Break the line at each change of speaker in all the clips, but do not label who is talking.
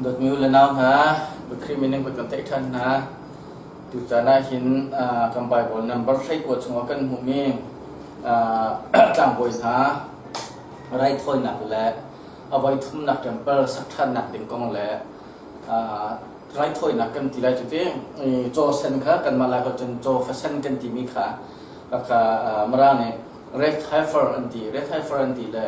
Dawtmi u le nau hna, Khrih min in kan theih ṭhan hna. Tucaan ah hin kan Bible number 19 chungah kan hmuhmi tlangbawi hna raithawinak le a voi thumnak temple sak ṭhannak ding kong le raithawinak kan ti lai cu ti caw sen kha kanmah Lai holh cun caw fasen kan timi kha kha Mara nih red heifer an ti red heifer an ti le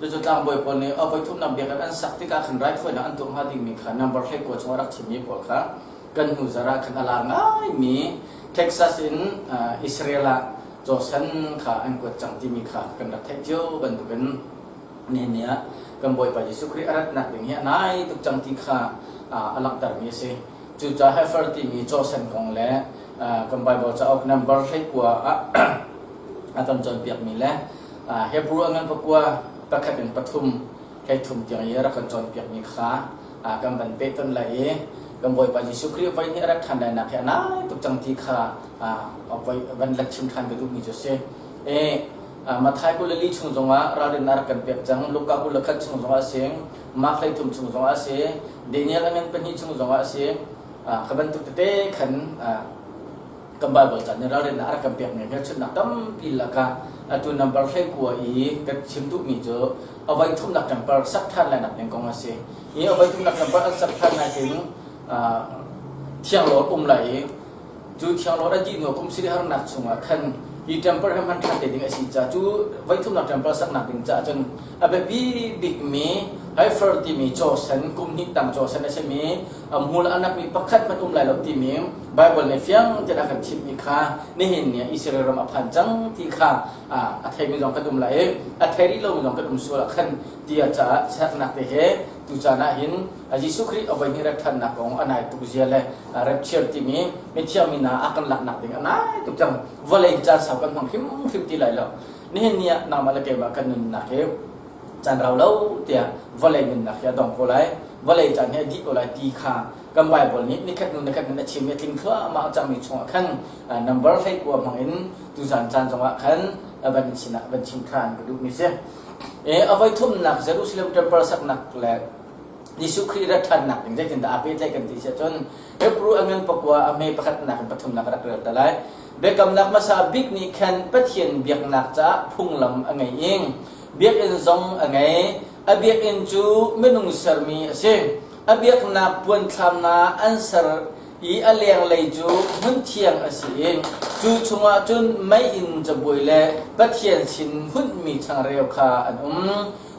Cucu tlangbawi pawl nih a voithumnak biakinn an sak tikah khan raithawinak an tuah hnga dingmi kha number 19 chungah rak chimmi pawl kha kan hnu zarh ah khan a lar ngaimi Texas in Israel ah cawsan kha an kuat cang timi kha kan rak theih cio bantukin nihin ni ah kan Bawipa Jesuh Khrih a ratnak ding hi a nai tuk cang ti kha a langhtermi a si. Cucaah heifer timi cawsan kong le kan Bible cauk number 19 ah a kan cawnpiakmi le Hebrew a ngan pakua pakhat in pathum hleithum tiang i rak kan cawnpiakmi kha kan van peh ton lai i kan Bawipa Jesuh Khrih voi nih a rak ṭhan lainak hi a nai tuk cang ti kha van let chim ṭhan ka duhmi cu a si. Matthai 24 chung zongah ralrin a rak kan pek cang, Luka 21 chung zongah a si, Mark 13 chung zongah a si, Daniel a ngan pahnih chung zongah a si. Kha bantuk tete khan kan Bible ca nih ralrinnak a rak kan pekmi hmelchunhnak tampi lakah atu number 19 i kan chim duhmi cu a voi thumnak temper sak ṭhan lainak ding kong a si. Hi a voi thumnak temper an sak ṭhan nakin thianglawr um lai i cu thianglawr a dih hnu kum siri harnak chungah khan hi temper he hman ṭhan te ding a si caah cu voi thumnak temper saknak ding caah cun a biapi bikmi heifer timi caw sen kum hnih tang caw sen a simi a hmul a nakmi pakhat hmanh um lai lo timi Bible nih fiang tein a kan chimhmi kha nihin ni ah Israel ram a phan cang ti kha a theimi zong kan um lai i a thei rih lomi zong kan um sual ah khan ti a caah sernak te he tu caan ah hin Jesuh Khrih a voi hnih rat ṭhannak kong a nai tuk zia le rapture timi mithiang mi hna a kan laknak ding a nai tuk cang. Vawlei caan sau kan hmang hrimhrim ti lai lo. Nihin ni ah nangmah le keimah kan nunnak hi caan rau lo tiah vawlei nunnak hi a dong ko lai. Vawlei caan hi a dih ko lai ti kha kan Bible nih nikhat hnu nikhat in a chim i a tling thluahmah cangmi chungah khan number 19 hmang in tuzan caan zongah khan van in sinah van chim ṭhan ka duhmi si. A voi thumnak Jerusalem temple saknak le Jesuh Khrih rat ṭhannak ding zeitindah aa pehtlaih kan ti si ahcun Hebrew a ngan pakua a hme pakhatnak in pathumnak rak rel ta lai. Biakamnak hmasa bik nih khan Pathian biaknak caah phunglam a ngei i biakinn zong a ngei. A biakinn cu minung sermi a si. A biaknak puanthlam hna an ser i a lenglei cu hmunthiang a si i cu chungah cun meiinn cabuai le Pathian sin hunhmi changreu kha an um.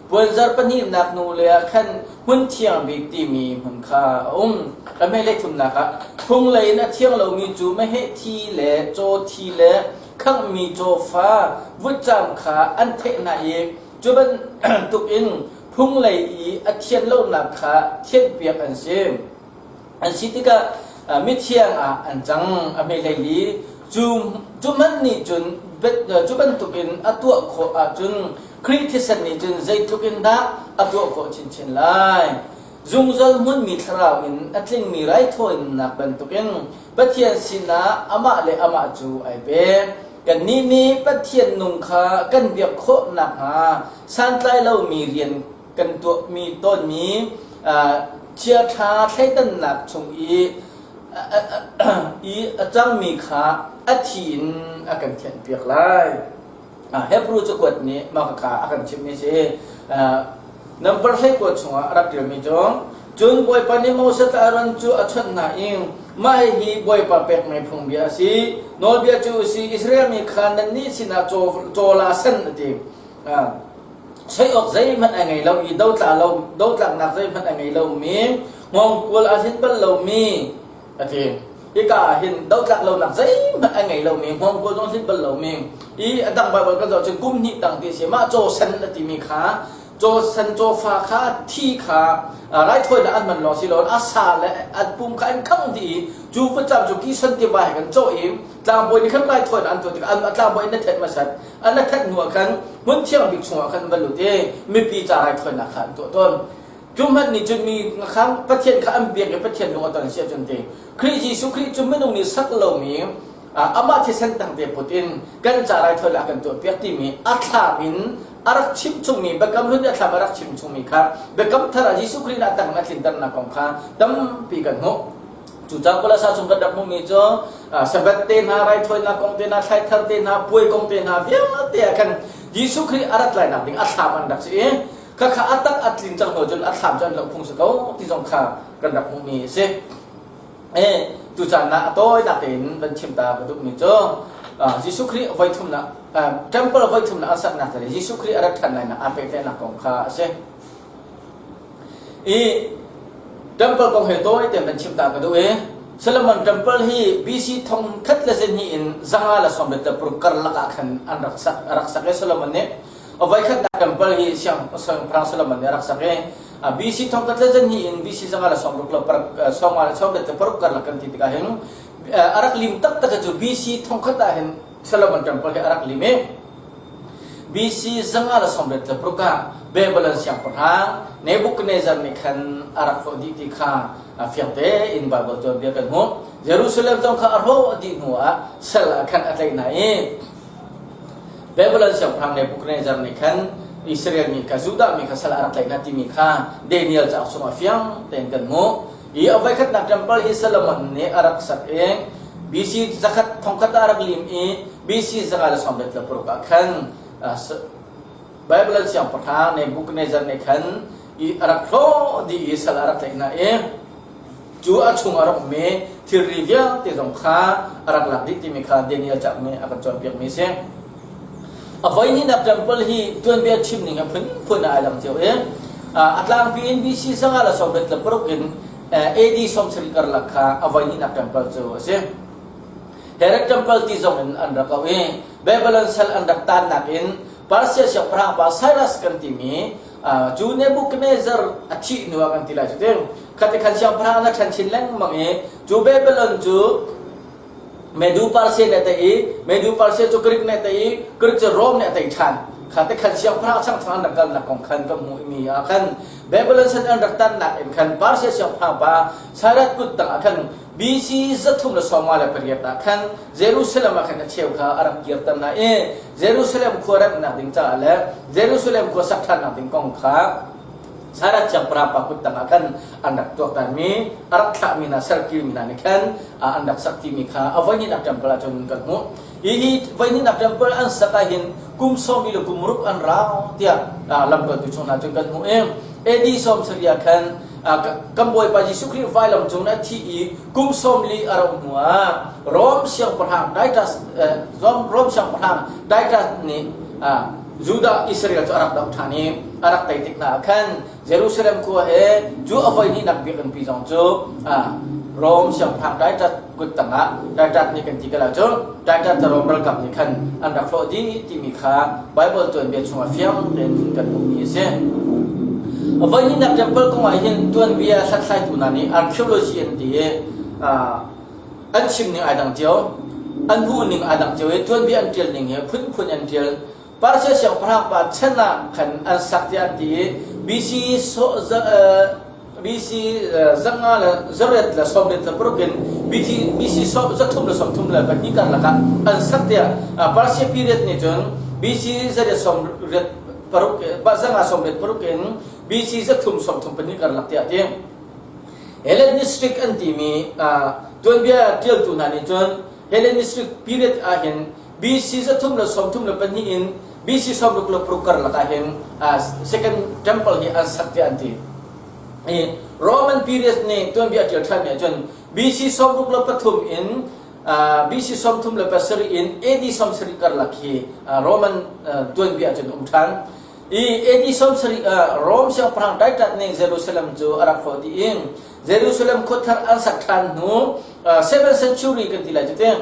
Puanzar pahnihnak hnulei ah khan hmunthiang bik timi hmun kha a um. A hmeilei thumnak ah phunglei in a thiang lomi cu meheh thi le caw thi le khanghmi cawfa vutcam kha an theh hna i cu bantuk in phunglei i a thian lonak kha thianhpiak an si. An si tikah mithiang ah an cang. A hmeilei li cu cu hmanh nih cun cu bantukin a tuah khawh ahcun Khrih thisen nih cun zeitluk in dah a tuah khawh chinchin lai. Zungzal hmunmi thlarau in a tlingmi raithawinak bantukin Pathian sinah amah le amah cu ai pe. Kannih nih Pathian nung kha kan biak khawh nakhnga santlai lomi rian kan tuahmi tawnmi chiaṭha thleidannak chung i i a cangmi kha a thi in a kan thianhpiak lai. Hebrew cakuat nih mah kha a kan chimhmi si. Number 19 chungah a rak ṭialmi cu cun Bawipa nih Moses le Aaron cu a chawnh hna i mah hihi Bawipa pekmi phungbia a si. Nawlbia cu a si Israel mi kha nannih sinah caw la sen a ti. Soi awk zeihmanh a ngei lo i dotla lo dotlaknak zeihmanh a ngei lomi hngawngkual a hlinh bal lomi a ti. Hika ah hin dotlak lonak zeihmanh a ngei lomi hngawngkual zong hlinh bal lomi i a dang Bible kan zoh cun kum hnih tang ti a si. Mah caw sen a timi kha caw sen cawfa kha thi kha raithawinak an hman lawng si loin a sa le an pum kha an khangh dih i cu vutcam cu kison tiva he kan cawh i tlangbawi nih khan raithawinak an tuah tikah an tlangbawi in a thenh hmasat an a thenh hnu ah khan hmun thiang bik chungah khan va lut i mipi ca raithawinak kha an tuah tawn. Cu hmanh nih cun mi kha Pathian kha an biak i Pathian lung a ton si ahcun ti Khrih Jesuh Khrih cu minung nih sak lomi amah thisen tangte put in kan ca raithawinak a kan tuahpiak timi a thlam in. a rak chim chungmi biakam hlun i a thlam a rak chim chungmi kha biakam thar ah Jesuh Khrih nih a tak in a tlinternak kong kha tampi kan hmuh. Cucaah Kolasa chung kan rak hmuhmi cu Sabbath te hna, raithawinak kong te hna, thlaithar te hna, puai kong te hna vialte ah khan Jesuh Khrih a rat lainak ding a thlam an rak si i khakha a tak a tlin cang hnu cun a thlam cu an loh phung si ko ti zong kha kan rak hmuhmi a si. E tucaan ah a tawinak tein van chim ta ka duhmi cu Jesuh Khrih voi thumnak temple voi thumnak an saknak le Jesuh Khrih a rat ṭhan lainak aa pehtlaihnak kong kha a si. I temple kong he tawi tein van chim ta ka duh i Solomon temple hi BC thong khat le zenhnih in zanga le sawmriat le paruk karlak ah khan an rak sak a rak sak i Solomon nih a voikhatnak temple hi siangpahrang Solomon nih a rak sak i BC thong khat le zenhnih in BC zanga le sawmruk le paruk sawmnga le sawmriat le paruk karlak kan ti tikah hin a rak lim taktak cu BC thong khat ah hin Solomon temple hi a rak lim i BC zanga le sawmriat le paruk ah Babylon siangpahrang Nebuchadnezzar nih khan a rak hrawh dih ti kha fiang tein Baibal tuanbia kan hmuh. Jerusalem zong kha a hrawh dih hnu ah sal ah khan a tlaih hna i Babylon siangpahrang Nebuchadnezzar nih khan Israel mi kha Judah mi kha sal ah a rak tlaih hna timi kha Daniel cauk chungah fiang tein kan hmuh. I a voikhatnak temple hi Solomon nih a rak sak i BC zakhat thongkhat ah a rak lim i BC 196 ah khan Babylon siangpahrang Nebuchadnezzar nih khan i a rak hlawh dih i sal a rak tlaih hna i cu a chung a rak ummi thilri vialte zong kha a rak lak dih timi kha Daniel cauk nih a kan cawnpiakmi a si. A voihnihnak temple hi tuanbia chim ning a phunphun ah ai dang cio i a tlangpi in BC 596 in AD 70 karlak kha a voihnihnak temple cu a si. Herod temple ti zong in an rak auh i Babylon sal an rak tannak in Persia siangpahrang pa Cyrus kan timi cu Nebuchadnezzar a thih hnu ah kan ti lai cu ti khati khan siangpahrang na ṭhan chin lengmang i cu Babylon cu Medu Persia nih a tei i Medu Persia cu Greek nih a tei i Greek cu Rome nih a tei ṭhan. Kha te khan siangpahrang changchang an rak kalnak kong khan kan hmuh mi ah khan Babylon san an rak tannak in khan Persia siangpahrang pa Cyrus kut tang ah khan BC 358 ah khan Jerusalem ah khan a cheu kha a rak kirter hna i Jerusalem khua remhnak ding caah le Jerusalem khua sak ṭhannak ding kong kha Sarat siangpahrang pa kut tangah khan an rak tuaktanmi, a rak thlahmi hna, serkirmi hna nih khan an rak sak timi kha a voihnihnak temple ah cun kan hmuh. Hihi voihnihnak temple an sak ahhin kum sawmi le kum ruk an rau tiah lamkaltu chung hna cun kan hmuh i AD 70 ah khan kan Bawipa Jesuh Khrih vailam cung a thi i kum sawmli a rauh hnu ah Rom siangpahrang Titus Rom siangpahrang Titus nih Judah Israel cu a rak doh ṭhan i a rak tei tik hna ah khan Jerusalem khua he cu a voi hnihnak biakinn pi zong cu Rom siangpahrang Titus kut tangah Titus nih kan ti ko lai cu Titus le Rom ralkap nih khan an rak hlawh dih timi kha Baibal tuanbia chungah fiang tein kan hmuhmi a si. A voi hnihnak temple kong ah hin tuanbia hlathlaitu hna nih archaeology an ti i an chim ning ai dang cio an hmuh ning ai dang cio i tuanbia an ṭial ning hi phunphun an ṭial Persia siangpahrang pa chan ah khan an sak tiah an ti i BC BC zanga le zariat le sawmriat le paruk in BC BC 332 karlak ah an sak tiah Persia period nih cun BC zariat sawmriat paruk zanga sawmriat paruk in BC 334 karlak tiah ti Hellenistic an timi tuanbia ṭialtu hna nih cun Hellenistic period ahhin BC 332 in BC 66 karlak ahhin Second Temple hi an sak tiah an ti. I Roman period nih tuanbia ṭial ṭhanmi ahcun BC 63 in BC 37 in AD 70 karlak hi Roman tuanbia ahcun um ṭhan. I AD 70 ah Rom siangpahrang Titus nih Jerusalem cu a rak hrawh dih i Jerusalem khuathar an sak ṭhan hnu 7th century kan ti lai cu ti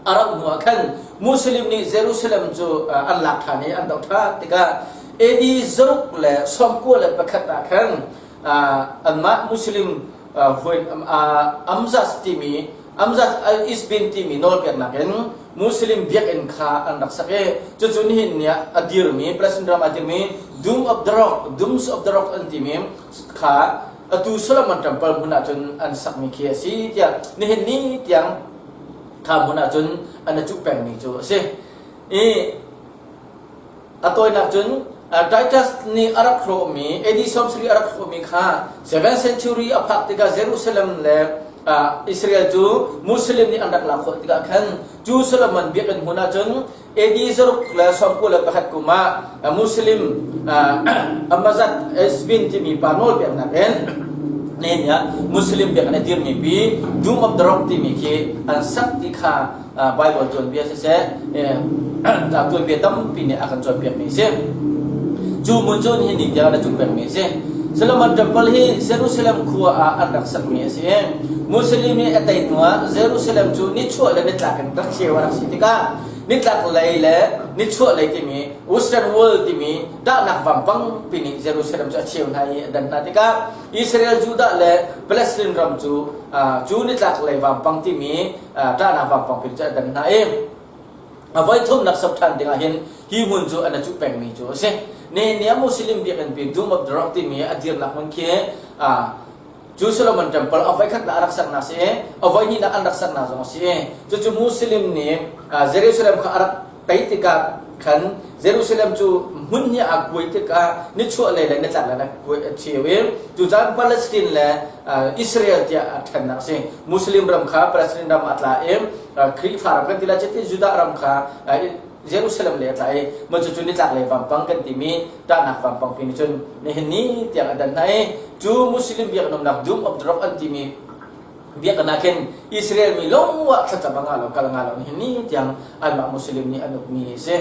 a rauh hnu ah khan Muslim nih Jerusalem cu an lak ṭhan i an doh ṭhan tikah AD 691 ah khan anmah Muslim Amzas timi Amzas al-Isbin timi nawlpeknak in Muslim biakinn kha an rak sak i cucu nihin ni ah a dirmi Palestine ram ah a dirmi Dome of the Rock Domes of the Rock an timi kha atu Solomon Temple hmun ah cun an sakmi khi a si tiah nihin ni tiang kha hmun ah cun an i cuh pengmi cu a si. I. A tawinak cun Titus nih a rak hrawhmi AD 70 a rak hrawhmi kha 7th century a phak tikah Jerusalem le Israel cu Muslim nih an rak lak khawh tikah khan cu Solomon biakinn hmun ahcun AD 691 kum ah Muslim Amazat Esbin timi pa nawlpeknak in nihin ah Muslim biakinn a dirmi pi Doom of the Rock timi khi an sak ti kha Bible tuanbia siseh tuanbia tampi nih a kan cawnpiakmi a si. Cu hmun cu nihin ni tiang a cung pengmi a si. Solomon Temple hi Jerusalem khua ah an rak sakmi a si. Muslim nih a tei hnuah Jerusalem cu nichuah le nitlak in rak cheu a rak si tikah nitlak lei le nichuah lei timi Western Wall timi dahnak vampang pi nih Jerusalem cu a cheu hna i a dan hna tikah Israel, Judah le Palestine ram cu cu nitlak lei vampang timi ṭahnak vampang pin cu a dan hna i a voi thumnak sok ṭhan dingah hin hi hmun cu an cuh pengmi cu a si. Nihin ni ah Muslim biakinn pi Doom of the Rock timi a dirnak hmun khi cu Solomon Temple a voikhatnak a rak saknak si i a voihnihnak an rak saknak zong a si i cucu Muslim nih Jerusalem kha a rak tei tikah khan Jerusalem cu hmun hi aa kuai tikah nichuah lei le nitlak lei a kuai a cheu i cucaah Palestine le Israel tiah a ṭhennak a si. Muslim ram kha Palestine ram a tla i Khrihfa ram kan ti lai cuti Judah ram kha Jerusalem lei a tla i mah cucu nitlak lei vampang kan timi ṭahnak vampang pi nih cun nihin ni tiang a dan hna i cu Muslim biaknamnak Doom of the Rock an timi biakinn ah khin Israel mi lawng ah thlacam a ngah lo kal ngah lo nihin ni tiang anmah Muslim nih an ukmi a si.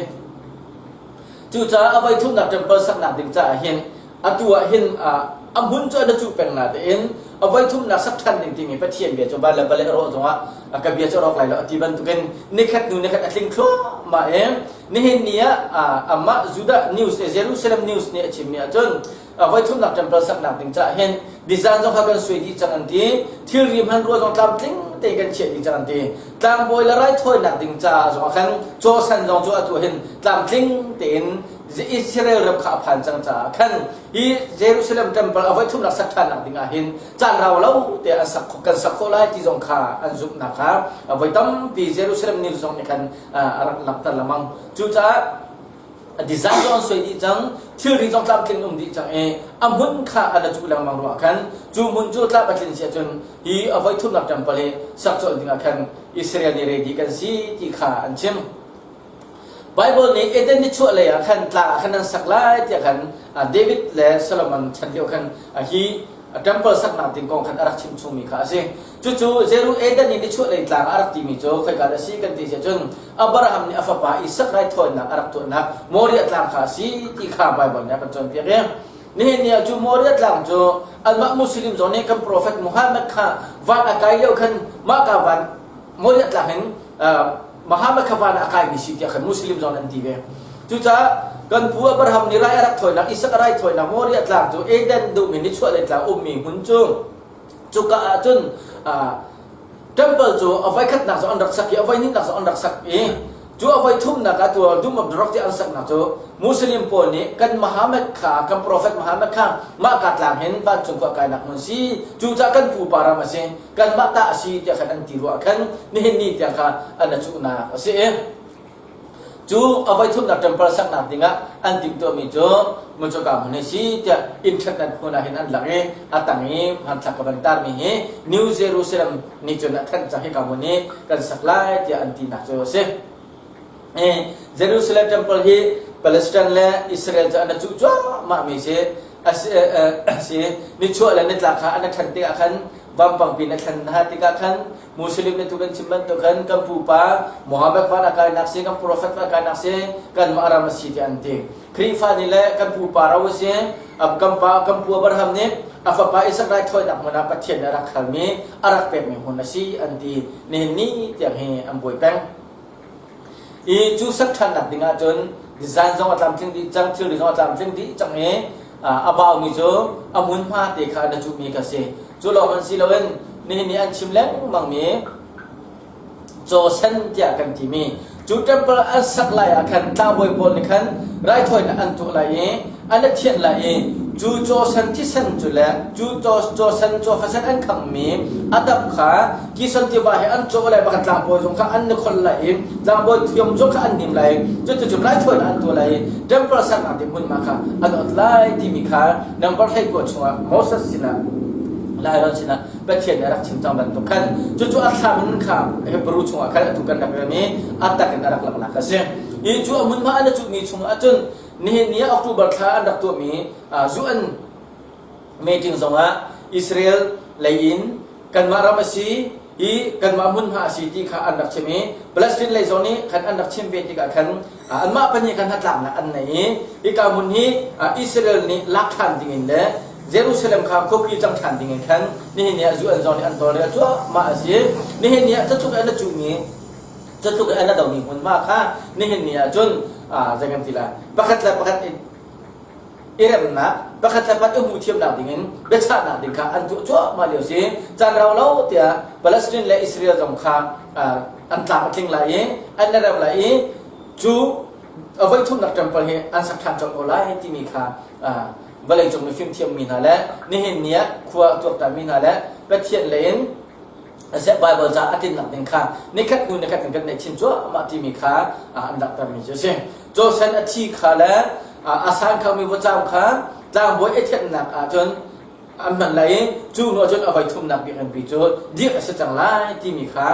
Cucaah a voi thumnak temple saknak ding caah hin atu ah hin a hmun cu an cuh peng na tein a voi thumnak sak ṭhan ding timi Pathian bia cu van le vawlei a rawh zongah ka bia cu a rawk lai lo a ti bantukin nikhat hnu nikhat a tling thluahmah i nihin ni ah amah Judah News Jerusalem News nih a chimmi ahcun voi thumnak temple saknak ding caah hin design zong kha kan suai dih cang an ti thilri hmanrua zong tlamtling te kan chiah dih cang an ti tlangbawi le raithawinak ding caah zong ah khan cawsan zong cu atu hin tlamtling tein Israel ram kha a phan cang caah khan hi Jerusalem temple a voi thumnak sak ṭhannak ding ah hin caan rau lo te an sak kan sak khawh lai ti zong kha an zumhnak kha voi tampi Jerusalem news zong nih khan a rak langhter lengmang cucaah A design zong an suai dih cang, thilri zong tlamtling um dih cang i a hmun kha an a cuh lengmang ruah khan cu hmun cu tlap a tlin si ahcun hi a voi thumnak temple hi sak colh dingah khan Israel nih ready kan si ti kha an chim. Bible nih Eden nichuah lei ah khan tlang ah khan an sak lai tiah khan David le Solomon chan lio khan hi temple saknak ding kong khan a rak chim chungmi kha a si. Cucu Jeru Eden i nichuahlei tlang a rak timi cu khoika dah si kan ti si ahcun Abraham nih a fapa Isak raithawinak a rak tuahnak Moriah tlang kha a si ti kha Bible nih a kan cawnpiak i nihin ni ah cu Moriah tlang cu anmah Muslim zong nih kan prophet Muhammad kha van a kai lio khan mah ka van Moriah tlang in Muhammad kha van ah a kaimi si tiah khan Muslim zong an ti ve. Cucaah kan pu Abraham nih rai a rak thawinak, Isak a raithawinak Moriah tlang cu Eden dum in nichuahlei tlang ummi hmun cu cuka ah cun temple cu a voikhatnak cu an rak sak i a voihnihnak cu an rak sak i cu a voithumnak ah tu Doom of the Rock ti an saknak cu Muslim pawl nih kan Muhammad kha kan prophet Muhammad kha mah ka tlang hin vancung khua kainak hmun si cucaah kan pupa ram a si kanmah ta a si tiah khan an ti ruah khan nihin ni tiang kha an a cuhnak a si i cu a voithumnak temple saknak dingah an timhtuahmi cu Mucuka hmun hi si tiah internet hmun ah hin an lak i a tang i hmanthlak ka van tarmi hi New Jerusalem nih cun a thanh cang hika hmun hi kan sak lai tiah an tinak cu a si. Jerusalem temple hi Palestine le Israel cu an cuh cuahmah mi si si nichuah le nitlak kha an ṭhen tikah khan vampang pin a thlen hna tikah khan Muslim nih tu kan chim bantuk khan kan pupa Muhammad van a kainak si kan prophet van a kainak si kan mah ram a si tiah an ti Khrihfa nih le kan pupa ro a si kan pa kan pu Abraham nih a fapa Isaac raithawinak hmun ah Pathian nih a rak halmi a rak pekmi hmun a si an ti nihin ni tiang hi an buai peng I cu sak ṭhannak ding ahcun design zong a tlamtling dih cang, thilri zong a tlamtling dih cang i a baumi cu a hmunhma te kha na cuhmi kha si. Cu lawng an si loin nihin ni an chim lengmangmi caw sen tiah kan timi cu temple an sak lai ah khan tlangbawi pawl nih khan raithawinak an tuah lai i an i thianh lai i Cu cawsen thisen cu le cu cawsen cawfasen an khanghmi a dap kha Kison tiva he an cawh lai bak tlangbawi zong kha an ni kholh lai i tlangbawi thiam zong kha an nim lai cuticun raithawinak an tuah lai i temple saknak ding hmunhma kha an ot lai timi kha number 19 chungah Moses sinah Aaron sinah Pathian nih a rak chim cang bantuk khan cucu a thlam in kha Hebrew chungah khan atu kan rak rel i a tak in a rak langhnak a si. I cu a hmunhma an i cuhmi chungah cun nihin ni ah October thla an rak tuahmi UN meeting zongah Israel lei in kanmah ram a si i kanmah hmunhma a si ti kha an rak chim i Palestine lei zong nih khan an rak chim ve tikah khan anmah pahnih khan hnatlaknak an nei i hika hmun hi Israel nih lak ṭhan dingin le Jerusalem kha khuapi cang ṭhan dingin khan nihin ni ah UN zong nih an tawlrel cuahmah a si. Nihin ni ah catluk in a cuhmi catluk in a domi hmunhma kha nihin ni ah cun zei kan ti lai pakhat le pakhat i remnak pakhat le pakhat i hmuhthiamnak dingin biachahnak ding kha an tuah cuahmah lio si. Caan rau lo tiah Palestine le Israel zong kha an tlam a tling lai i an i rem lai i cu a voithumnak temple hi an sak ṭhan colh ko lai timi kha vawleicung mifim thiammi hna le nihin ni ah khua a tuaktanmi hna le Pathian lei in Bible ca a tinnak ding kha nikhat hnu nikhat in kan neih chin cuahmah timi kha an langhtermi cu a si. Josen a thi kha le a san khomi vawcaam kha tlangbawi a thianhnak ahcun an hman lai i cu hnu ahcun a voi thumnak biakinn cu dirh a si cang lai timi kha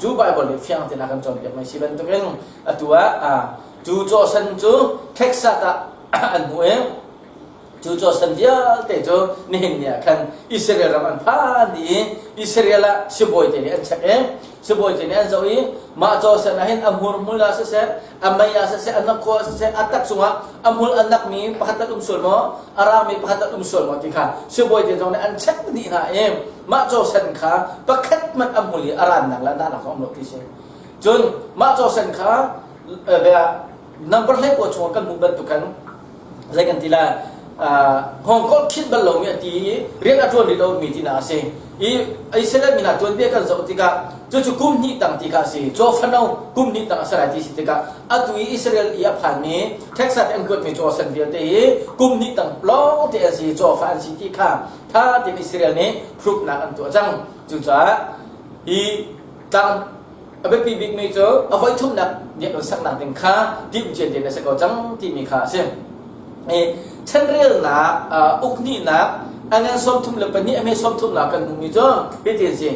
cu Bible nih fiang tein a kan cawnpiak mi si bantukin atu ah cu cawsan cu Texas ah an hmuh i cu cawsan vialte cu nihin ni ah khan Israel ram an phan dih i Israel ah sibawi te nih an check i sibawi te nih an zoh i mah cawsan ah hin a hmurhmul ah siseh a mei ah siseh a hnakhaw ah siseh a tak cungah a hmul a nakmi pakhat an um sual maw a rangmi pakhat an um sual maw ti kha sibawi te zong nih an check dih hna i mah cawsen kha pakhat hmanh a hmul i a rannak le a nahnak zong um lo ti si cun mah cawsen kha number 19 chungah kan hmuh bantuk khan zei kan ti lai hngawngkol khinh bal lomi a ti i rian a ṭuan rih lomi tinak a si i Israel mi hna tuanbia kan zoh tikah cucu kum hnih tang ti kha a si caw fano kum hnih tang a si lai ti si tikah atu i Israel i a phanmi Texas an kuatmi caw sen vialte hi kum hnih tang lawng te an si caw fa an si ti kha tha tein Israel nih proof-nak an tuah cang cucaah hi tlang a biapi bikmi cu a voi thumnak biakinn saknak ding kha timhcia tein a si ko cang timi kha a si. I chanrelnak ukhnihnak a ngan 32 a hme 30nak kan hmuhmi cu hitin si.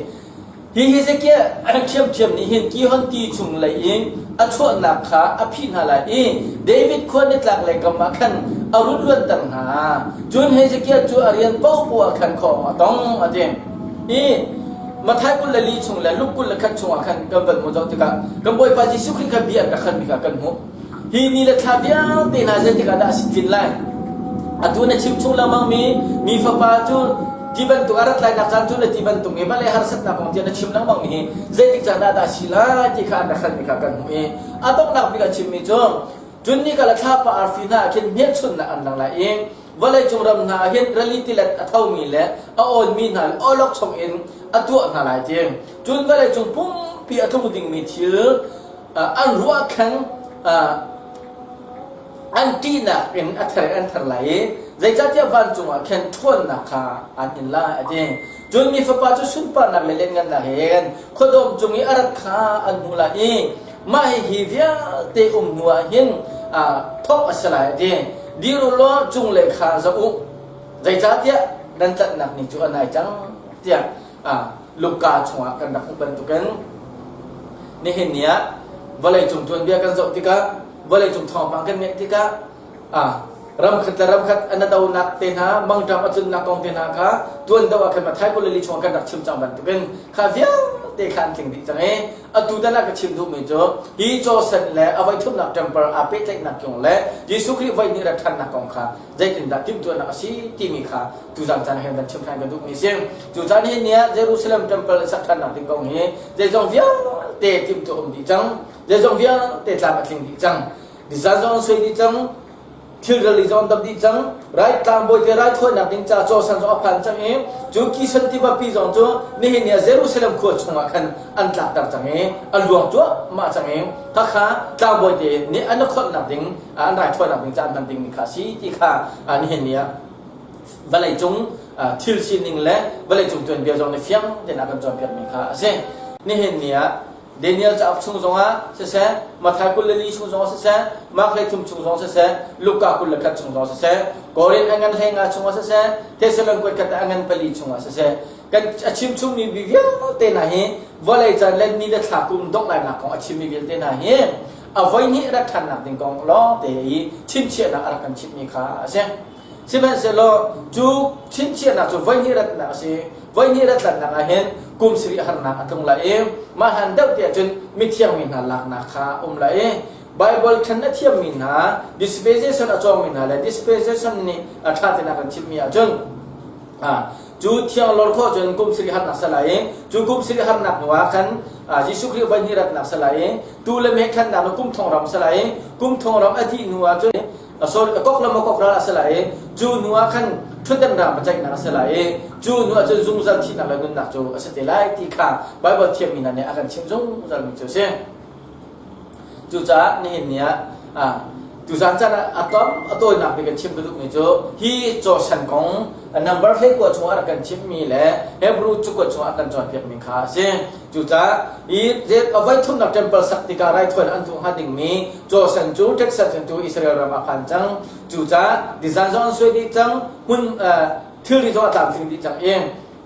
Hi Hezekiah ṭhiamṭhiam nih hin Gihon ti chung lei in a chuahnak kha a phih hna lai i David khua nitlak lei kam ah khan a run luanter hna. Cun Hezekiah cu a rian paohpaoh ah khan khawng a tong a ti. I Matthai 24 chung le Luke 21 chungah khan kan van hmuh zoh tikah kan Bawipa Jesuh Khrih kha bia an rak halmi kha kan hmuh. Hi ni le thla vialte hna zeitik ah dah a si tlin lai? Atu na chim chung lengmangmi mi fapa cu ti bantuk a rat lainak caan cu na ti bantuk i vale harsatnak kong tiah na chim lengmangmi hi zeitik caan ah dah a si lai ti kha an rak halmi kha kan hmuh i a donghnak bik a chimmi cu cun ni ka le thlapa arfi hna ah khin hmelchunhnak an lang lai i vawleicung ram hna ah hin rali tilet a thomi le a awnmi hna le awlokchong in a tuah hna lai ti cun vawleicung pumpi a tlung dingmi thil an ruah khan an ṭihnak in a ther an ther lai i zeicahtiah vancung ah khan ṭhawnnak kha an in lai a ti cun mi fapa cu sunparnak le lianngannak he khuadawm cung i a rat kha an hmuh lai i mah hihi vialte um hnu ah hin thawk a si lai a ti. Dir u law cunglei kha zoh u, zeicahtiah nan tlanhnak ni cu a nai cang tiah Luka chungah kan rak hmuh bantukin nihin ni ah vawleicung tuanbia kan zoh tikah vawleicung thawngpang kan ngeih tikah ramkhat le ramkhat an donak te hna mangṭam a tlunnak kong te hna kha tuan do ah khan Matthai 24 chungah kan rak chim cang bantukin kha vialte kha an tling dih cang i atu tan ah ka chim duhmi cu hi cawsen le a voithumnak temple aa pehtlaihnak kong le Jesuh Khrih voi hnih rat ṭhannak kong kha zeitindah timhtuahnak a si timi kha tuzan caan ah hin van chim ṭhan ka duhmi si. Cu caan hi ni ah Jerusalem temple sak ṭhannak ding kong hi zeizong vialte timhtuah um dih cang zeizong vialte tlam a tling dih cang nizan zong an suai dih cang thilrali zong an dap dih cang rai tlangbawi te raithawinak ding ca cawsan zong a phan cang i cu Kison tivapi zong cu nihin ni ah Jerusalem khua chungah khan an tlakter cang i a luang cuahmah cang i khakha tlangbawi te nih an kholhnak ding an raithawinak ding ca an hman ding mi kha si ti kha nihin ni ah. Vawleicung thil sining le vawleicung tuanbia zong nih fiang tein a kan cawnpiakmi kha a si. Nihin ni ah Daniel cauk chung zongah siseh, Matthai 24 chung zongah siseh, Mark 13 chung zongah siseh, Luka 21 chung zongah siseh, Korin a ngan 15 chungah siseh, Thessalon kuatkhat a ngan pali chungah siseh, kan a chim chungmi bi vialte hna hi vawlei caan le ni le thla kum dongh lainak kong a chimmi vialte hna hi a voi hnih rat ṭhannak ding kong lawng te i chimchiahnak a rak kan chimhmi kha a si. Sihmanhsehlaw cu chimchiahnak cu voi hnih ratnak a si. Voi hnih rat tlannak ah hin kum sarih harnak a tlung lai i mah hlan deuh te ahcun mithiang mi hna laknak kha a um lai i Bible ṭhen a thiammi hna dispensation a cawngmi hna le dispensation nih a ṭha tein a kan chimhmi ahcun cu thiang lor khawh cun kum sarih harnak sa lai i cu kum sarih harnak hnu ah khan Jesuh Khrih voi hnih ratnak sa lai i tu le meh khannak nu kum thong ram sa lai i kum thong ram a dih hnu ah cun sorry kok le kok ral a si lai i cu hnu ah khan ṭhutdan ram biaceihnak a si lai i cu hnu ah cun zungzal thihnak le nunnak cu a si te lai ti kha Bible thiammi hna nih a kan chimh zungzal mi cu a si. Cucaah nihin ni ah tuzan caan ah a tom a tawinak bik kan chim ka duhmi cu hi cawsan kong number 19 chungah a rak kan chimhmi le Hebrew cakuat chungah a kan cawnpiakmi kha a si. Cucaah hi voi thumnak temple sak tikah raithawi an tuah hnga dingmi cawsan cu Texas cu Israel ram ah phan cang. Cucaah design zong an suai dih cang, hmun thilri zong a tlamtling dih cang i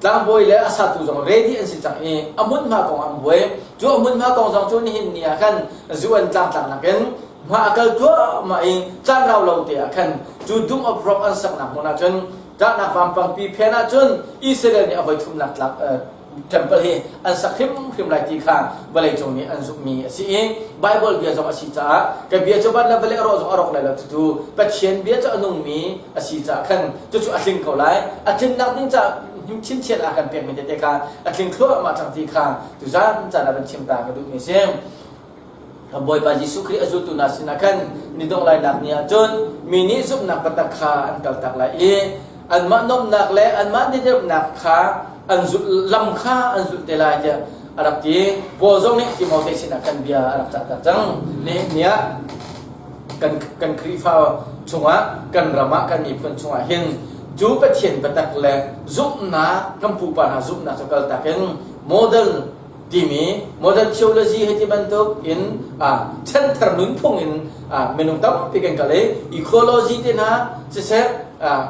tlangbawi le a satu zong ready an si cang i a hmunhma kong an buai. Cu a hmunhma kong zong cu nihin ni ah khan zu an tlangtlak nakin hma a kal thluahmah i caan rau lo te ah khan cu Dome of Rock an saknak hmun ah cun ṭahnak vampangpi phen ah cun Israel nih a voi thumnak tlak temple hi an sak hrimhrim lai ti kha vawleicung nih an zumhmi a si i Bible bia zong a si caah ka bia cu van le vawlei a rawh zong a rawk lai lo cucu Pathian bia cu a nungmi a si caah khan cucu a tling ko lai. A tlinnak ding caah chinchin a kan pekmi tete kha a tling thluahmah cang ti kha tuzan caan ah van chim ta ka duhmi a si. Bawipa Jesuh Khrih a zultu hna sinah khan ni dongh lainak ni ah cun mi nih zumhnak biatak kha an kaltak lai i anmah nuamhnak le anmah diriamhnak kha an zulh lam kha an zulh te lai tiah a rak ti. Paul zong nih Timote sinah khan bia a rak cahter cang. Nihin ni ah kan kan Khrihfa chungah kan ram ah kan miphun chungah hin cu Pathian biatak le zumhnak kan pupa hna zumhnak cu kaltak in model timi modern theology hei ti bantuk in chanthar nunphung in minung tampi kan kal i ecology te hna siseh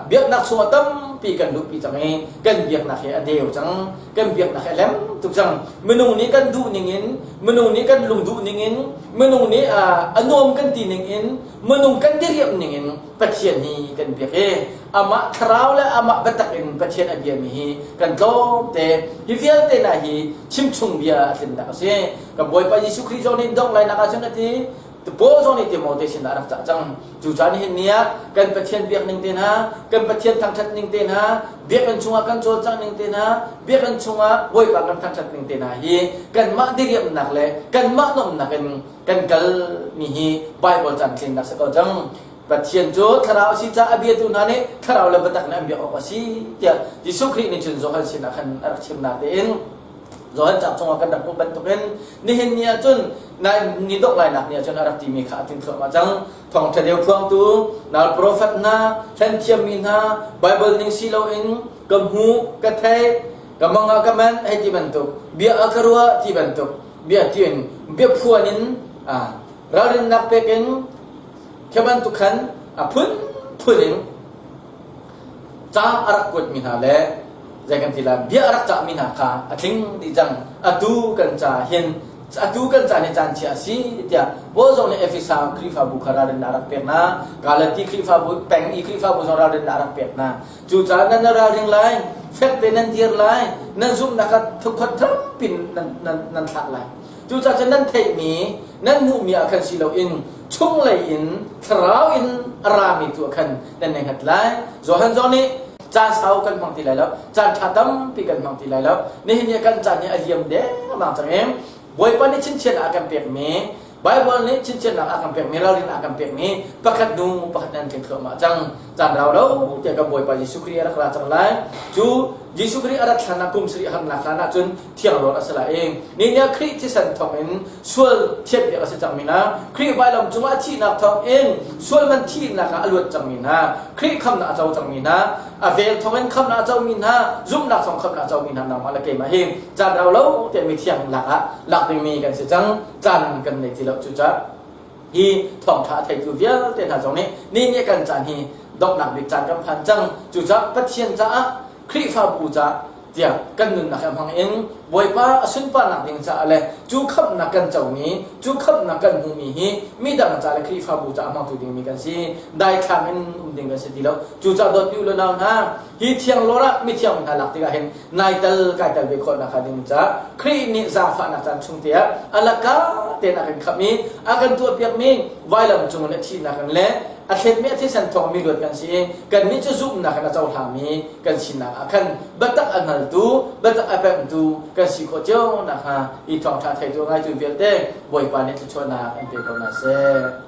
biaknak chungah tampi kan luhpi cang i kan biaknak hi a deu cang, kan biaknak hi a lem tuk cang. Minung nih kan duh ning in, minung nih kan lung duh ning in, minung nih a nuam kan ti ning in, minung kan diriam ning in Pathian hi kan biak i amah thlarau le amah biatak in Pathian a biami hi kan tlawmte. Hi vialte hna hi chimchung bia a tlinnak a si. Kan Bawipa Jesuh Khrih zong nih dongh lainak ahcun a ti. Paul zong nih Timote sinah a rak cah cang. Cucaah nihin ni ah kan Pathian biak ning te hna, kan Pathian thangṭhat ning te hna, biakinn chungah kan cawlcangh ning te hna, biakinn chungah Bawipa kan thangṭhat ning te hna hi kanmah diriamnak le kanmah nuamhnak in kan kalmi hi Bible caan tlinnak si ko cang. Pathian cu thlarau a si caah a biatu hna nih thlarau le biatak nih an biak awk a si tiah Jesuh Khrih nih cun Johan sinah khan a rak chim natein Johan cauk chungah kan rak hmuh bantukin nihin ni ahcun ni dongh lainak ni ahcun a rak timi kha a tling thluahmah cang. Thawngṭha deu phuangtu, nal profet hna, hlen thiammi hna, Bible ning si loin ka hmuh, ka theih, ka mang ah ka manh hei ti bantuk, bia a ka ruah ti bantuk, bia tiin bia phuan in ralrinnak pek in Khi bantuk khan a phunphun in ca a rak kuatmi hna le zei kan ti lai, bia a rak cahmi hna kha a tling dih cang. Atu kan ca hin atu kan ca nih caan chia a si tiah Paul zong nih Efesa Khrihfabu kha ralrinnak a rak pek hna. Galati Khrihfabu peng i Khrihfabu zong ralrinnak a rak pek hna. Cucaah nan ralring lai, fek te nan dir lai, nan zumhnak kha thukhat thangpin nan, nan, nan thlak lai. Cucaah cun nan theihmi, nan hmuhmi ah khan si loin chunglei in thlarau in a rami tu ah khan nan nei hngat lai. Johan zong nih caan sau kan hmang ti lai lo, caan ṭha tampi kan hmang ti lai lo. Nihin ni kan caan hi a liam dengmang cang i Bawipa nih chinchin a kan pekmi, Bible nih chinchinnak a kan pekmi, ralrin a kan pekmi pakhat hnu pakhat nan tling thluahmah cang. Caan rau lo tiah kan Bawipa Jesuh Khrih a rak ra cang lai. Cu Jesuh Khrih a rat hlan ah kum sarih harnak hlan ah cun thiang rawl a si lai i ni ah Khrih thisen thawngin sual thianhpiak a si cangmi hna, Khrih vailam cungah a thihnak thawngin sual man thihnak ah a luat cangmi hna, Khrih khamnak a co cangmi hna, a vel thawngin khamnak a comi hna, zumhnak thawng khamnak a comi hna nangmah le keimah hi caan rau lo tiah mithiang lak ah lak dingmi kan si cang. Caan kan nei ti lo cucaah hi thawngṭha a theitu vialte hna zong nih ni nih kan caan hi donghnak bik caan kan phan cang. Cucaah Pathian caah Khrihfabu caah tiah kan nunnak he hmang in Bawipa a sunparnak ding caah le cu khamhnak kan comi, cu khamhnak kan hmuhmi hi midang ca le Khrihfabu caah hmangtu dingmi kan si. Daithlang in um ding kan si ti lo. Cucaah dawtmi u le nau hna, hi thianglawr ah mithiang hna lak tikah hin nai tal kai tal ve khawh nakhnga ding caah Khrih nih zaangfahnak caan chung te ah a laka tein a kan khamh i a kan tuahpiakmi vailam cung in a thihnak in le a thletmi a thisen thawngmi luat kan si i kannih cu zumhnak in a cohlangmi kan sinak ah khan biatak a hngaltu biatak a pemhtu kan si khawh cio nakhnga i thawngṭha theitu ngaitu vialte Bawipa nih thluachuahnak an pe ko hna seh.